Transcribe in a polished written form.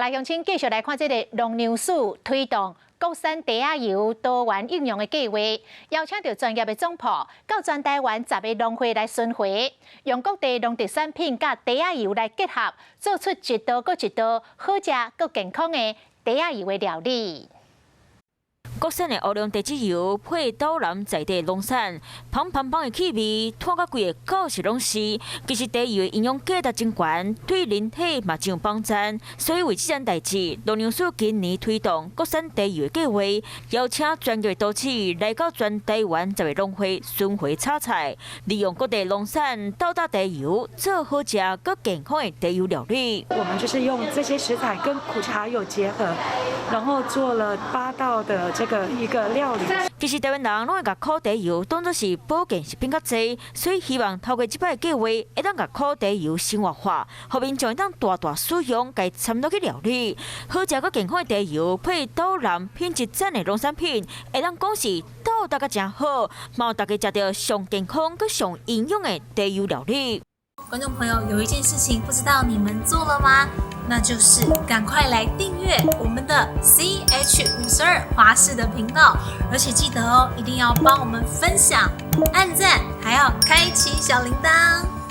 來鄉親繼續來看這个農糧署推動國產地仔油多元應用的計劃，邀請著專業的總鋪到全台灣十个農會來巡迴，用各地農特產品佮地仔油來結合，做出一道閣一道好食閣健康的地仔油的料理。國產的烏龍茶籽油配斗南在地農產，芳芳芳的氣味，湠甲規个教室攏是。其實茶油的營養價值真懸，對人體嘛真有幫助。所以為這件代誌，農糧署今年推動國產茶油的計劃，邀請專業的廚師來到全台灣十个農會巡迴炒菜，利用各地農產鬥搭茶油，做好食閣健康的茶油料理。我們就是用這些食材跟苦茶油結合，然後做了八道的這個一個料理。其實台灣人攏會共苦茶油當作是保健食品較濟，所以希望透過這擺計劃，會當共苦茶油生活化，予民眾會當大大使用，共摻落去料理。好食閣健康的茶油，配斗南品質讚的農產品，會當講是鬥搭甲誠好，嘛予大家食著上健康閣上營養的茶油料理。觀眾朋友，有一件事情不知道你們做了嗎？那就是趕快來訂閱我們的 CH 52華視的頻道，而且記得哦，一定要幫我們分享、按讚，還要開啟小鈴鐺。